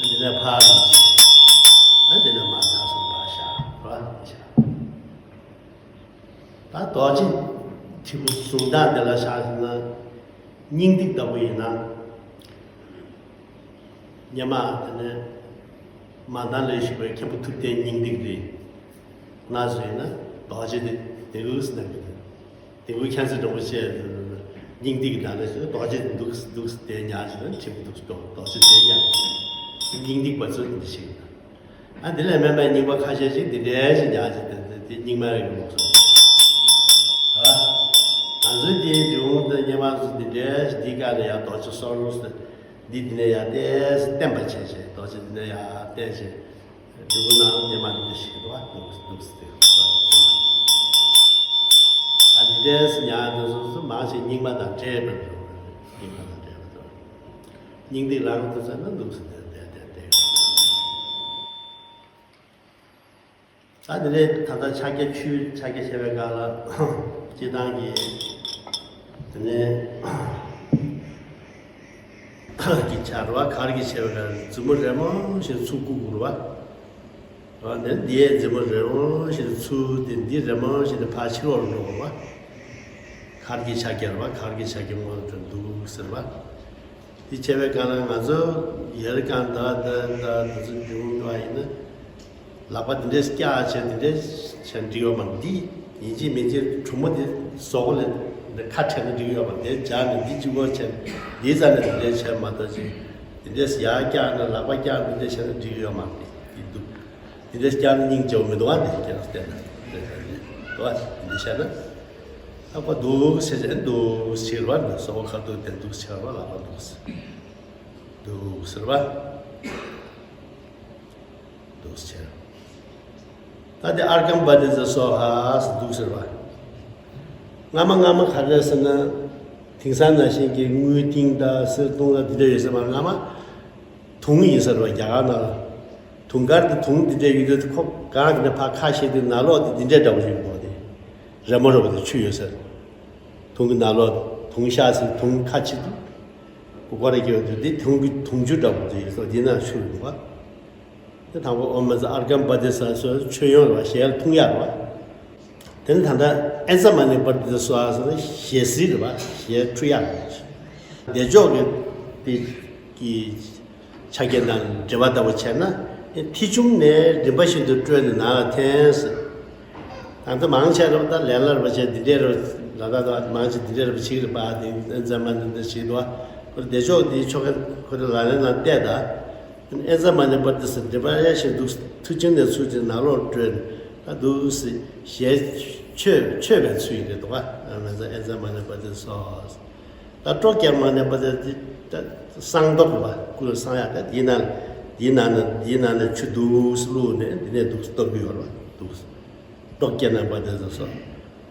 འདི་དེ་ཕར་འདུག་ཟེར། ཨ་འདི་ནས་མར་ཚར་སོང་ཕར་བཞག་ར་བཞག་ད་རྡོ་རྗེ་དྲིལ་བུ་བཟུང་སྟངས་དེ་ལ་བཞག་ན། སྙིང་ཐིག་ལྟ་བུ་ཡིན་ན། སྔོན་མ་དེ་ནས་མ་དང་ལས་ཞུགས་པའི་མཁན་པོ་ཐུབ་བསྟན་སྙིང་ཐིག་རེད། ང་ཚོ་ཡིན་ན་རྡོ་རྗེ་དེ་དེ་གུ་སི་ནང་གི་དེ་གུ་མཁྱེན་བརྩེ་སྒྲོན་པོ་བཅས་སྙིང་ཐིག་གི་ནང་ནས་རྡོ་རྗེ་དེ་འདུག་འདུག་དེ་ཉག་ཅིག་ན་ཁྱེད་འདུག་འདུག་རྡོ་རྗེ་དེ་ཉག་སྙིང་ཐིག་པ་ཚོ་འདི་ཞིག་ཡིན། ཨ་འདི་ལས་དམན་པའི་རྙིང་པ་ཁ་ཤས་ཤིག་འདི་འདྲའི་ཞིག་ཉག་ཅིག་དེ་དེ་རྙིང་མའི་རིགས་ལོག་སོང་། ཨ་ང་ཚོའི་འདིའི་འབྲི་གུང་དང་སྔོན་མ་ཚོ་འདི་འདྲའི་ཞིག་འདི་ག་ནས་ཡང་རྡོ་རྗེ་སོར་མོ་ཟེར། འདི་འདི་ནས་ཡར་བསྟན་བསྟན་པ་བྱས་བྱས། རྡོ་རྗེ་འདི་ནས་ཡར་བསྟན་བྱས། འབྲི་གུང་ནང་སྔོན་མ་འདི་ཞིག་འདུག་བ། འདུག་འདུག་ཟེར་ཏེ། ཨ་འདི་འདྲའི་ཉག་འདི་ཚོ་ཚོ་མང་ཆེ་རྙིང་མ་དང་འདྲེས་པ་འདུག་རྙིང་མ་དང་འདྲེས་པ་འདུག་སྙིང་ཐིག་ལ་འདུག་ཟེར་ན་འདུག་ཟེར་ཏེ་བསྡད་བསྡད་བསྡད། ད་དེ་ནས་ད་ལྟ་ཕྱག་རྒྱ་ཆུའི་ཕྱག་རྒྱ་བྱས་པའི་སྒང་ལ་སྤྱིར་བཏང་གི་དེ་ནས་གི་ཆ་རུ་བ་གར་གྱི་བྱས་པའི་སྒང་ལ་མཛུབ་མོ་རེ་མོ་ཞིག་ཚུར་བཀུག་དགོས་རུ་བ། འོ་ནས་འདིའི་མཛུབ་མོ་རེ་མོ་ཞིག་ཚུར་དེ་འདི་རེ་མོ་ཞིག་ནས་ཕར་ཕྱི་ལོགས་ལ་འགྲོ་དགོས་རུ་བ། གར་གྱི་ཕྱག་རྒྱ་རུ་བ་གར་གྱི་ཕྱག་རྒྱ་སྔོན་དུ་འདུག་ཟེར་བ། དེ་བྱས་པའི་སྒང་ལ་ང་ཚོ་ཡར་གང་ད་ད་ད་ད་ཚོ་འབྲི་གུང་འགྲོ་བ་ཡིན་ན། ལག་པ་འདི་འདྲས་བཀྱག་བྱས་འདི་འདྲས་བྱས་འགྲིག་ཡོད་མ་རེད། འདི་ཡིན་གཅིག་མིན་གཅིག་གྲུ་མོ་འདི་ཟོག་པོ་ལ་འདི་ཁ་བྲལ་ན་འགྲིག་ཡོད་མ་རེད། འདི་སྦྱར་ནས་འདི་གཅིག་པོ་བྱས་འདི་རྩ་ནས་འདི་འདྲས་བྱས་མ་གཏོགས་ཅིག་འདི་འདྲས་ཡར་བཀྱག་ན་ལག་པ་བཀྱག་འདི་འདྲས་བྱས་ན་འགྲིག་ཡོད་མ་རེད། འདི་འདུག་འདི་འདྲས་བཀྱག་ན་སྙིང་རྗེ་བོ་མི་འདུག་ཨ་འདི་སྐྱེ་ན་བལྟས་ན་འདུག་ཨ་འདི་བྱས་ན། ལྷག་པ་འདུག་ཟེར་བྱས་འདུག་ཟེར་བ་འདུག་སོ་ཁ་འདུག་དེ་འདུག་ཟེར་བ་ལྷག་པ་འདུག་ཟེར། འདུག་ཟེར་བ། འདུག་ཟེར། ད་དེ་ཨརྒྷཾ་པ་ཏི་ཙི་སྭཱ་ཧཱ་ཟེར་འདུག་ཟེར་བ། སྔ་མ་སྔ་མ་ག་རེ་ཟེར་ན། དེང་སང་ནང་བཞིན་གྱི་དངུལ་ཏིང་དང་གསེར་ཏིང་དང་འདི་འདྲ་ཡོད་ཟེར་བ། སྔ་མ་དུང་ཡིན་ཟེར་བ་རྒྱ་གར་ནང་ལ། དུང་དཀར་གྱི་དུང་འདི་འདྲ་ཡོད་དུས་ཁོ་གང་གི་ནས་ཕར་ཁ་ཕྱེ་དུས་ནང་ལོགས་དེ་འདི་འདྲ་འདྲ་པོ་ཞིག་འདུག་དེ། རེ་མོ་རེ་མོ་དེ་ཆུ་ཡོད་ཟེར། དུང་གི་ནང་ལོགས་དུང་ཤ་ཟེར་དུང་ཁ་ཕྱེ་དུས། ཀུ་ཀོ་ར་སྐྱེ་བ་དེ་དེ་དུང་གི་དུང་ཆུ་འདྲ་པོ་དེ་ཡོད་ཟེར་འདི་ནང་ཆུ་ཡོད་པ། དེ་དང་པོ་ཨོཾ་མ་ཛ་ཨརྒྷཾ་པ་ཏི་ཙི་སྭཱ་ཧཱ་ཟེར་མཆོད་ཡོན་རེད་བ། ཞལ་འཐུང་ཡག་རེད་བ། དེ་ནས་ད་ལྟ་ཨེ་ཛ་མ་ཎི་པ་ཏི་ཙི་སྭཱ་ཧཱ་ཟེར་ན་ཞལ་གཟིགས་རེད་བ། ཞལ་འཁྲུ་ཡག་རེད། བདེ་མཆོག་གི་དེ་གི་ཕྱག་རྒྱ་དང་འབྲེལ་བ་ལྟ་བུ་བྱས་ན་མཐིལ་ཆུང་ནས་རིམ་པ་བཞིན་དུ་བཀྲོལ་ནས་ནང་ལ་འཐེན་ཟེར། ད་ལྟ་མང་ཆེ་རེད་བ། ད་ལས་སླ་རེད་བ་བྱས་འདི་འདྲས་རེད་བ། ལ་ད་ད་མང་ཆེ་འདི་འདྲས་རེད་བ་བྱེད་ཀྱི་རེད་པ། དེ་ཨེ་ཛ་མ་ཎི་འདི་བྱེད་འདུག་བ། བདེ་མཆོག་འདིའི་ཆོ་ག་ཁོ་རེ་ལག་ལེན་ནང་བལྟས་ད། ཨེ་ཛ་མ་ཎི་པ་ཏི་ཙི་འདི་པ་ཡ་ཞིག་འདུག་མཐིལ་ཆུང་ནས་ཚུར་ཅིག་ནང་ལོགས་བཀྲོལ་ནས་ད་འདུག་སེ་ཞལ་མཆོད་མཆོད་པའི་ཚུལ་ཡིན་རེད་འདུག་བ། ཨེ་ཛ་ཨེ་ཛ་མ་ཎི་པ་ཏི་ཙི་སྭཱ་ཧཱ། ད་ཀྲོ་ཀྱེ་མ་ཎི་པ་ཏི་ཙི་ད་བསང་གཏོར་རེད་བ། སྐུ་ལ་བསང་ཡག་ད་འདིའི་ནང་འདིའི་ནང་ནས་འདིའི་ནང་ནས་ཆུ་འདུག་སེ་བླུགས་ནས་འདི་ནས་འདུག་སེ་གཏོར་གྱི་ཡོད་རེད་བ། འདུག་སེ། ཀྲོ་ཀྱེ་མ་ཎི་པ་ཏི་ཙི་སྭཱ་ཧཱ།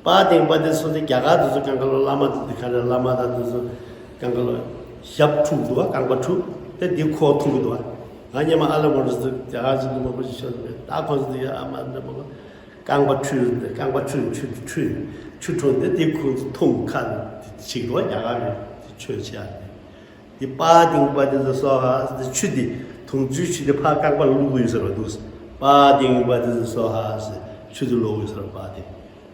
པཱ་ཏིང་པ་ཏི་ཙི་སྭཱ་ཧཱ་དེ་རྒྱ་གར་དུ་ཚོ་གང་ག་ལོ་བླ་མ་དེ་ག་རེ་བླ་མ་དང་དེ་ཚོ་གང་ག་ལོ་ཞབས་འཁྲུ་འདུག་བ། རྐང་པ་འཁྲུ་དེ་འདི་ཁོ་འཐུང་གི་འདུག་བ། ང་སྔོན་མ་ཨ་ལ་མོ་རི་ཙི་རྒྱ་གར་ཅིག་ཏུ་མ་པོ་ཅིག་ཤོར་ནས་ད་ཁོ་ཚོ་དེ་ཡ་ཨ་མ་འདྲ་མ་གོ་རྐང་པ་འཁྲུ་རྐང་པ་འཁྲུ་འཁྲུ་འཁྲུ་ཆུ་འཁྲུ་དེ་འདི་ཁོ་ཚོ་འཐུང་ཁ་ཅིག་འདུག་བ། རྒྱ་གར་རེད་དེ་ཆོས་ཆེ་ཡ་རེད། དེ་པཱ་ཏིང་པ་ཏི་ཙི་སྭཱ་ཧཱ་ཟེར་ཆུ་དེ་དུང་ཆུའི་ཆུ་དེ་ཕར་རྐང་པ་བླུགས་ཡོད་ཟེར་བ་འདུག་པཱ་ཏིང་པ་ཏི་ཙི་སྭཱ་ཧཱ་ཟེར་ཆུ་དེ་བླུགས་ཡོད་ཟེར་བ། པཱ་ཏིང་།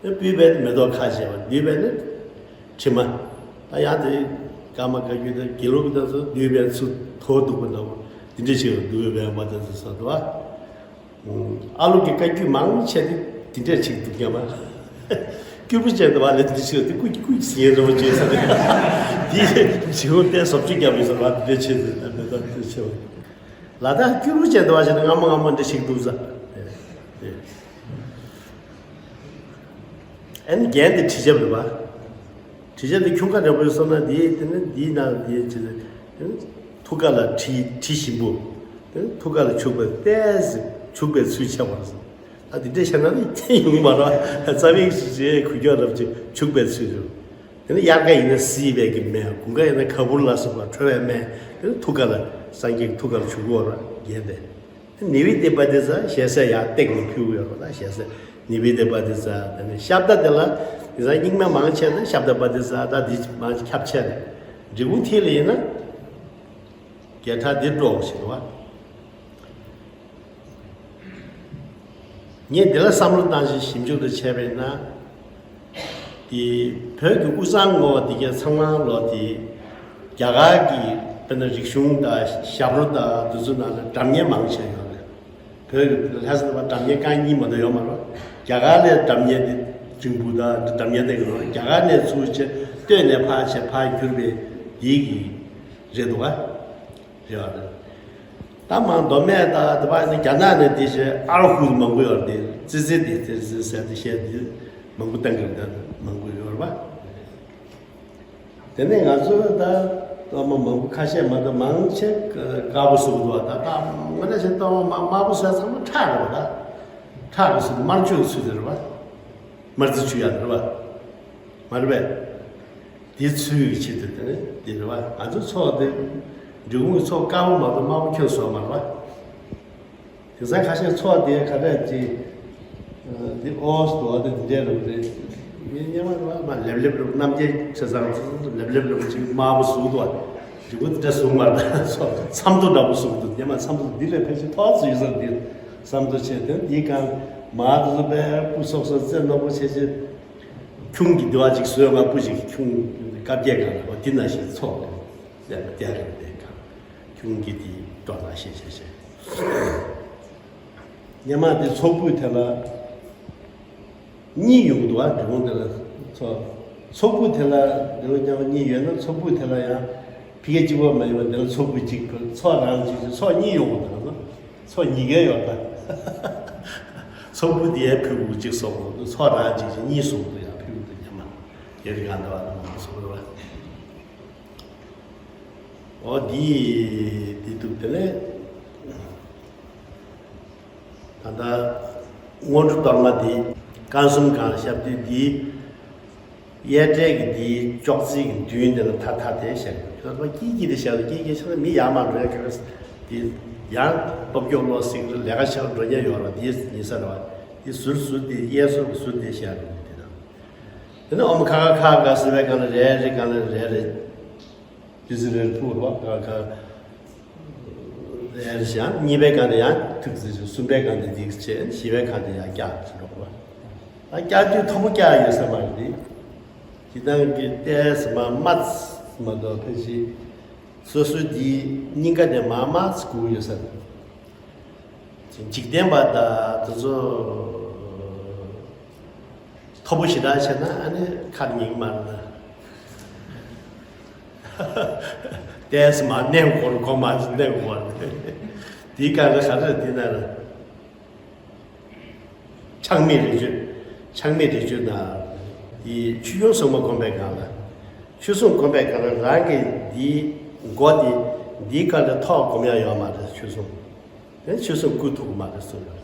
སྤོས་པས་མེ་ཏོག་ཁ་བྱེ་བ། བསྡུས་པས་ནི་དྲི་མ། ད་ཡང་དེ་ཀརྨ་བཀའ་བརྒྱུད་དང་དགེ་ལུགས་དང་སུ་བསྡུས་པས་ཚུར་དོ་བདུག་པ་འདྲ་བོ་དེ་འདྲ་བྱེད་པ་བསྡུས་པས་པ་ཏི་ཙི་སྭཱ་ཧཱ་འདུག་བ། ཨ་ལུ་གི་བཀའ་བརྒྱུད་མང་ཆེ་དེ་དེ་འདྲས་ཅིག་འདུག་སྙམ་པ། སྐྱུར་པོ་ཅན་དུ་བ་ལས་འདི་ཞིག་དེ་ཀུ་ཀུ་ཟིན་རོ་བཅོས་ས་དེ་དེ་ཞིག་བོ་དེ་བཟོ་བཅོས་རྒྱབ་ཡོད་ས་བ་དེ་འདྲས་ཆེ་ཟིན་ཨ་མེ་ད་དེ་ཆེ་བ། ལ་དྭགས་སྐྱུར་པོ་ཅན་དུ་བ་ཞིག་ནི་སྔ་མོ་སྔ་མོ་འདྲ་ཞིག་འདུག་ས། ཨ་ནི་རྒྱན་དེ་དྲི་ཆབ་རེད་པ། དྲི་ཆབ་དེ་ཁྱུང་ཁ་འདྲ་པོ་ཡོད་སོང་ན་དེ་དེ་ནི་དེའི་ནང་དེ་ཆེ་ཟིན་ཐུགས་ཀ་ལ་དྲི་དྲི་ཞིམ་པོ། ཐུགས་ཀ་ལ་བྱུག་པའི་ཏོག་ཙམ་བྱུག་པའི་ཚུལ་འཆད་པ་རེད། ད་འདི་འདྲ་བྱས་ན་ནི་ཡོང་མ་རེད། རྩ་བའི་གཞི་བྱས་གུས་ཀྱང་རབ་ཅིང་བྱུག་པའི་ཚུལ་རེད། དེ་ནས་དབྱར་ཁ་ཡིན་ན་བསིལ་བའི་གི་མེ། དགུན་ཁ་ཡིན་ན་ག་བུར་ལ་སོགས་པ་དྲོ་བའི་མེ། དེ་ནས་ཐུགས་ཀ་ལ་སངས་རྒྱས་ཀྱི་ཐུགས་ཀ་ལ་བྱུག་དགོས་རེད། རྒྱན་དེ། ནི་བི་ཏེ་པ་ཏི་ཙ། ཞལ་ཟས་ཡར་བཏེགས་ནས་ཕུལ་ཡོད་རེད། ད་ཞལ་ཟས་ནི་བི་ཏེ་པ་ཏི་ཙ། དེ་ནས་ཤབྡ་དེ་ལ་དེང་སང་རྙིང་མ་མང་ཆེ་ན་ཤབྡ་པ་ཏི་ཙ། ད་འདི་མང་ཆེ་ཁྱབ་ཆེ་རེད། འབྲི་གུང་མཐིལ་ལ་ཡིན་ན། བརྒྱ་ཕྲག་འདི་སྤྲོ་བོ་ཞིག་འདུག་བ། ངས་འདི་ལ་བསམ་བློ་བཏང་ཞིང་ཞིབ་འཇུག་ཏུ་བྱས་པས་ན། འདི་བོད་ཀྱི་དབུས་གཙང་ངོ་བོ་འདི་གའི་ཚང་མ་ལོ་འདི་རྒྱ་གར་གྱི་དཔེར་ན་རིག་གཞུང་དང་ཞབས་བྲོ་དང་འདི་ཚོ་ནང་ལ་སྒྲ་སྙན་མང་ཆེ་ཡོད་རེད། བོད་ཀྱི་ལྷ་ས་ནང་སྒྲ་སྙན་རྐང་གཉིས་མ་གཏོགས་ཡོད་མ་རེད། རྒྱ་གར་ནས་སྒྲ་སྙན་འདི་འབྲིང་པོ་དང་འདི་སྒྲ་སྙན་ལྡན་གྱི་རེད། རྒྱ་གར་ནས་ཚུར་བྱས་སྟོད་ནས་ཕར་བྱས་ཕར་གྱུར་པའི་འདི་གི་རེད་འདུག་ག་རེད་བ། རེད། ད་མང་མདོ་སྨད་དང་དེ་བ་ནི་རྒྱ་ནག་ནས་དེ་བྱས་ཨ་རོ་ཧུ་མང་པོ་ཡོད་རེད། ཙི་ཙི་དེ་ཙི་ཙི་ཟེར་དེ་བཤད་དེ་མང་པོ་བཏང་གི་རེད། མང་པོ་ཡོད་རེད་པ། དེ་ནས་ང་ཚོ་ད་གཏོར་མ་མང་པོ་ཁ་ཤས་མ་གཏོགས་མང་ཆེ་དཀར་པོ་བཟོ་གི་འདུག་བ། ད་ད་དངོས་གནས་བྱས་གཏོར་མ་དམར་པོ་བཟོས་ཚང་མ་ཁྲག་རེད་པ། ད་ཁྲག་གི་ཚུལ་དུ་དམར་མཆོད་ཀྱི་ཚུལ་དུ་རེད་པ། དམར་རྩི་ཆུ་ཡག་རེད་པ། མ་རེད་པས། དེ་ཚུལ་གྱི་ཆེད་དུ་དེ་ནི་དེ་རེད་བ། ང་ཚོ་ཚོགས་དེ་འབྲི་གུང་གི་ཚོགས་དཀར་པོ་མ་གཏོགས་དམར་པོ་ཁྱོན་བཟོ་མ་རེད་བ། དེང་སང་ཁ་ཤས་ཚོགས་དེ་ག་འདྲ་ཅིག་འདི་ཨོ་སི་དོ་དེ་འདི་འདྲ་རུ་རེད། མི་སྙན་མ་རེད་བ། མ་ལེབ་ལེབ་རུ་རྣམ་རྒྱལ་ཆེ་ཚང་ལེབ་ལེབ་རུ་ཅིག་དམར་པོ་བཟོ་འདུག་བ། འབྲི་གུང་དེ་འདྲ་བཟོ་མ་རེད། ཚོགས་མཚམས་ཐོ་འདྲ་པོ་བཟོ་འདུག་སྙན་མ་མཚམས་ཐོ་འདི་ལས་ཕལ་ཆེར་ཐོག་ཙམ་ཡོད་ས་འདི་བསམ་ཐོ་ཆེ་དེ་འདི་གང་མ་དེ་ཚོ་པས་སྤུ་སོག་སོག་རྩེ་རྣོ་པོ་ཆེ་ཆེ། ཁྱུང་གི་འདི་བ་ཅིག་བཟོས། ང་སྤུ་ཅིག་ཁྱུང་བཀའ་བརྒྱད་གང་ལ་འོ་འདི་ན་ཞིག་ཚོགས་ལས་ལས་པ་བརྒྱ་རེ་བ་དེ་གང་ཁྱུང་གི་འདི་སྤྲོ་ན་ཤེས་ཤེས་ཤེས། སྙན་མ་འདི་ཚོགས་སྤུ་དེ་ལ་གཉིས་ཡོང་གི་འདུག་བ། འབྲི་གུང་དེ་ལ་ཚོགས་ཚོགས་སྤུ་དེ་ལ་འབྲི་གུང་སྙན་མ་གཉིས་ཡོད་ན་ཚོགས་སྤུ་དེ་ལ་ཡང་ཕི་གེ་གཅིག་པོ་མ་ཡིན་པ་འདི་ལ་ཚོགས་སྤུ་གཅིག་ཕུལ། ཚོགས་རང་གཅིག་ཚོགས་གཉིས་ཡོང་གི་འདུག་ན། ཚོགས་གཉིས་ཀའི་ཡོད་པ། ཚོགས་སྤུ་དེ་ཡང་ཕུལ་དགོས་གཅིག་གསོག་དགོས་འདུག་ཚོགས་རང་གཅིག་གཅིག་གཉིས་གསོག་དགོས་ཡང་ཕུལ་དགོས་འདུག་སྙན་མ། རྒྱ་རི་གང་འདྲ་བ་དང་མང་གསོག་དགོས་པ། འོ་འདི་འདི་འདུག་དེ་ནས་ད་ལྟ་སྔོན་འགྲོ་གཏོར་མ་འདི་རྐང་གསུམ་གང་ལ་ཞབས་བརྟན་འདི། གཡས་གྲལ་གྱི་འདིའི་ཅོག་ཙེ་གི་མདུན་དེ་ལ་ཐ་ཐ་དེ་བཞག་ཡོད། ཁྱོད་ཚོ་ཀྱིས་ཀྱིས་དེ་བཞག་ཡོད། ཀྱིས་ཀྱིས་ཆགས་ན་མི་ཡར་མར་འགྲོ་ཡ་ག་རེ། དེ་ཡང་སྟོབས་སྐྱོ་བློ་སེང་རེ་ལས་ཀ་བྱེད་འགྲོ་མཁན་ཡོད་རེད། དེ་ཡིན་ས་རེད་བ། དེ་ཟུར་ཟུར་དེ་གཡས་ཟུར་གྱི་ཟུར་དེ་བཞག་ཡོད་དེ་དང་། དེ་ནས་ཨོམ་ཁ་ཁ་ཁ་ཁ་ཟེར་བའི་སྒང་ལ་རེ་རེ་སྒང་ལ་རེ་རེ། ཏི་ཙི་རེར་ཕུག་རོགས་ག་ག་ཡར་བཞག་གཉིས་པའི་སྒང་དེ་ཡང་ཐུག་ཙི་ཞིག་གསུམ་པའི་སྒང་དེ་འདི་བྱས། བཞི་པའི་སྒང་དེ་ཡང་བཀྱག་ཅིག་རོགས་པ། ད་བཀྱག་དུས་མཐོ་པོ་བཀྱག་ཡོད་ས་མ་རེད། དེ་དང་གི་ཏོག་ཙམ་མ་དམའ་ཙམ་མ་གཏོགས་ཕལ་ཆེར་སོ་སོའི་འདི་སྙིང་ག་དེ་མ་དམའ་ཙམ་སྒུག་ཡོད་ས་རེད། འཇིག་རྟེན་པ་དང་དེ་ཚོ་མཐོ་པོ་ཞེ་དྲག་བྱས་ན་ཨ་ནི་ཁ་ཉིག་མ་རེད་ན། ཏོག་ཙམ་མར་མནན་དགོས་རེད། གོ་མ་མནན་དགོས་རེད། དེའི་སྒང་ལ་ག་རེ་དེ་ན་ར། ཆགས་མེད་རི་ཆོས། ཆགས་མེད་རི་ཆོས་དང་། དེ་ཆོས་སྐྱོང་སྲུང་མ་བསྒོམ་པའི་སྒང་ལ། ཆོས་སྲུང་བསྒོམ་པའི་སྒང་ལ་རང་གི་འདིའི་མགོ་དེ་འདིའི་སྒང་ལ་ཐོག་སྒོམ་ཡ་ཡོད་མ་རེད། ཆོས་སྲུང་། དེ་ཆོས་སྲུང་བསྐུལ་ཐུབ་ཀྱི་མ་རེད་གསུངས་ཡོད།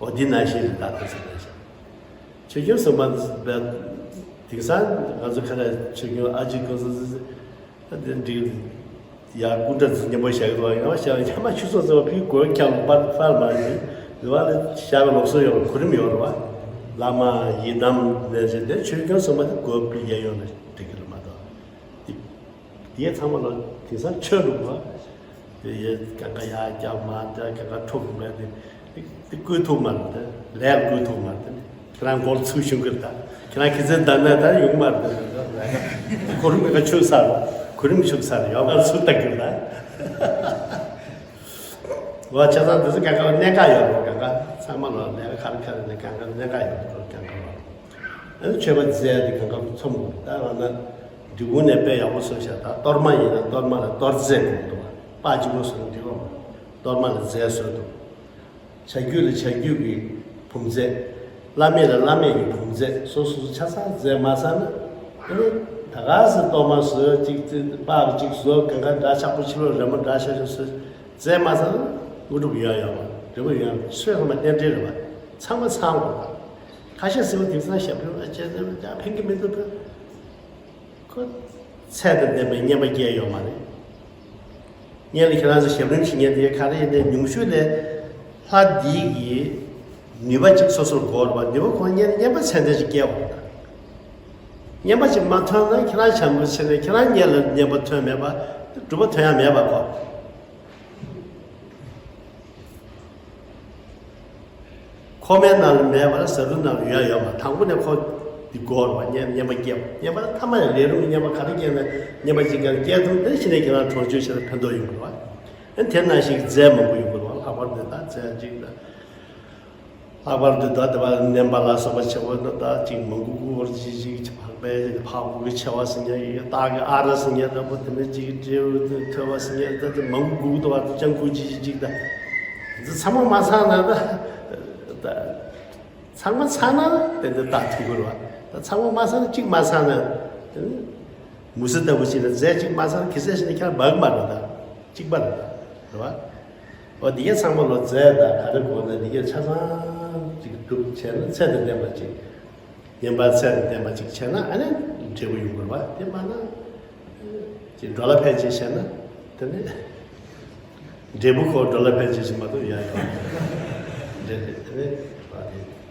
འོ་འདི་ནང་བཞིན་རེད། ད་ལྟ་ཚོ་ནང་བཞིན། ཆོས་སྐྱོང་སྲུང་མ་བས། དེང་སང་ང་ཚོ་ཁ་ནས་ཆོས་སྐྱོང་ཨ་ཅེ་ཀོ་སོ་སོ་སོ་དེ་འགྲིག་ཡ། སྐུ་འདྲ་ཚོ་མཉམ་པོ་བཞག་གི་འདུག་ཡང་བཞག་ཡང་མ་ཆུ་ཚོད་ཚོ་ཕི་གོ་ཁྱམས་པར་པར་མ་ཡིན་རེད་བ། ལ་བཞག་གི་ལོགས་སུ་ཡོད་གོ་རིམ་ཡོད་རེད་བ། བླ་མ་ཡི་དམ་ནས་བྱས་ཏེ་ཆོས་སྐྱོང་སྲུང་མ་དེ་གོ་ཕི་ཡ་ཡོང་ནས་འགྲིག་གི་རེད་མ་གཏོགས། དེ་དེ་ཚང་མ་ལ་དེང་སང་ཆོས་ལུགས་པ། དེ་ཡས་གང་ག་ཡར་རྒྱབ་མར་རྒྱབ་གང་ག་འཁྲུག་མེད་དེ། དེ་དེ་བསྐུལ་ཐུབ་མ་རེད། དེ་ལས་བསྐུལ་ཐུབ་མ་རེད། དེ་ཁྱེད་རང་མགོ་ལ་ཚུར་ཞུགས་ཀྱི་རེད། ད་ཁྱེད་རང་ཁྱི་ཚན་བདག་ན་ད་ཡོང་མ་རེད། དེ་གོ་རིམ་གང་ག་ཆུག་ས་རེད། གོ་རིམ་ཆུག་ས་རེད། ཡོང་མ་ཚུར་ལྟ་གི་རེད། ད་བ་ཆ་ཚང་དེ་ཚོ་གང་ག་ལ་གནད་འགག་ཡོད་རེད། གང་ག་ཚང་མ་ལ་ལས་ཀ་ཁ་རེ་ཁ་རེ་ནས་གང་ག་གནད་འགག་ཡོད་རེད། གང་ག་ལ། ཨ་ནི་མཆོད་པ་མཛད་དེ་གང་ག་ཚོམ་དགོས། ད་ང་ན་འབྲི་གུང་ནས་དཔེ་ཡག་པོ་བཟོས་ཤག་ད་གཏོར་མ་ཡིན་ན་གཏོར་མ་ལ་གཏོར་རྫས་དགོས་འདུག་པ་ཅིག་པོ་བཟོས་ན་འགྲིག་གོ། གཏོར་མ་ལ་རྫས་བཟོས་འདུག་བྱ་རྒྱུད་ལ་བྱ་རྒྱུད་ཀྱི་བུམ་རྫས། བླ་མེད་ལ་བླ་མེད་ཀྱི་བུམ་རྫས་སོ་སོ་སོ་ཆ་ཚང་རྫས་མ་ཚང་ན། ཨ་ནི་ད་ག་སེ་གཏོར་མ་བཟོས་ཅིག་ཙི་པགས་ཅིག་བཟོས། གང་ག་འདྲ་ཆགས་པོ་ཕྱི་ལོགས་རི་མོ་འདྲ་ཤ་ཤ་བཟོས། རྫས་མ་ཚང་ན་དངོས་གྲུབ་ཡོང་ཡོད་མ་རེད། འབྲས་བུ་ཡོང་ཡོད་མ་རེད། ཆོས་ཚང་མ་རྟེན་འབྲེལ་རེད་པ། ཚང་མ་ཚང་དགོས་པ། ཁ་ཤས་ཟེར་བ་དེང་སང་ཞབས་བྲོ་ཨ་ཅེ་ཟེར་བ་ཅག་ཕན་གྱི་མི་འདུག་པ། ཁོ་ཚད་དང་ལྡན་པའི་བསྙེན་པ་སྐྱེས་ཡོད་མ་རེད། སྔོན་ལ་ཁྱེད་རང་ཚོ་ཞབས་རིམ་ཞིག་ཉན་དེ་ག་རེ་ཡིན་ནའི་ཉུང་ཤོས་ལ་ལྷ་འདི་གི་ནུས་པ་གཅིག་སོ་སོར་དགོས་རེད་པ། འདི་པ་ཁོང་སྔོན་ལ་བསྙེན་པ་ཚད་ལྡན་ཞིག་སྐྱེས་པ་རེད། བསྙེན་པ་ཅིག་མ་ཐོན་ན་ཁྱེད་རང་བྱམས་པོ་བྱས་ནས་ཁྱེད་རང་སྔོན་ལ་བསྙེན་པ་ཐོན་མེད་པ། སྒྲུབ་པ་ཐོན་ཡ་མེད་པ་ཁོ། ཁོག་མའི་ནང་ལ་མེད་པར་ཟ་འབྲུ་ནང་ལ་ཡོད་ཡོད་པ། དང་པོ་ནས་ཁོ་འདི་དགོས་རེད་པ། བསྙེན་བསྙེན་པ་སྐྱེས་པ། བསྙེན་པ་ཐ་མ་ལ་ལས་རུང་བསྙེན་པ་ག་རེ་སྐྱེས་ན་བསྙེན་པ་ཅིག་ག་རེ་སྐྱེས་ཐུབ་དེ་ཕྱི་ནས་ཁྱེད་རང་གྲོང་ཆོག་བྱས་ན་ཕན་ཐོགས་ཡོང་གི་རེད་པ། ཨ་དེ་ནང་བཞིན་རྫས་མང་པོ་ཡོང་གི་རེད་པ། ལྷག་པར་དུ་ད་རྫས་གཅིག་དང་། ལྷག་པར་དུ་ད་དེ་བ་ནེམ་པ་ལ་སོགས་པ་ཆེ་བ་ད་ད་ཅིག་མང་པོ་དགོས་པར་ཅིག་ཅིག་འཕགས་པའི་འཕགས་པོ་གི་ཆེ་བ་ཟེར་མཁན་ཡོད། སྟག་གི་ཨ་ར་ཟེར་མཁན་འདྲ་པོ། དེ་ནས་ཅིག་སྤྲེའུ་ཐོད་པ་ཟེར་མཁན་ད་དེ་མང་པོ་དགོས་འདུག་པ། ལྕང་ཁུ་ཅིག་ཅིག་ད་འདི་ཚང་མ་མ་ཚང་ན་ད་ད་ཚང་མ་ཚང་ན་དེ་འདི་ད་ཐུག་གི་རེད་པ། ད་ཚང་མ་མ་ཚང་ན་གཅིག་མ་ཚང་ན་དེ་ནི་མུ་ཟི་ལྟ་བུ་ཅིག་ལ་རྫས་གཅིག་མ་ཚང་ན་གི་ཟས་ཤིག་ནི་ཁྱེད་རང་འབག་མ་རེད། ད་གཅིག་པ་རེད། ད་རེད་པ། འོ་འདི་གས་ཚང་མ་ལོ་རྫས་དང་ག་རེ་དགོས་ན་འདི་གས་ཆ་ཚང་ཅིག་སྒྲུབ་བྱས་ན་ཚད་དང་ལྡན་པ་ཅིག་བསྙེན་པ་ཚད་དང་ལྡན་པ་ཅིག་བྱས་ན་ཨ་ནི་འབྲས་བུ་ཡོང་དགོས་པ། དེ་མ་ན་ཅིག་འགྲོ་ལ་ཕན་ཅིག་བྱས་ན་དེ་ནི་འབྲས་བུ་ཁོ་འགྲོ་ལ་ཕན་ཅིག་ཞིག་མ་གཏོགས་ཡ་ཡོང་འབྲས་དེ་དེ་ནི་རེད་པ། དེ།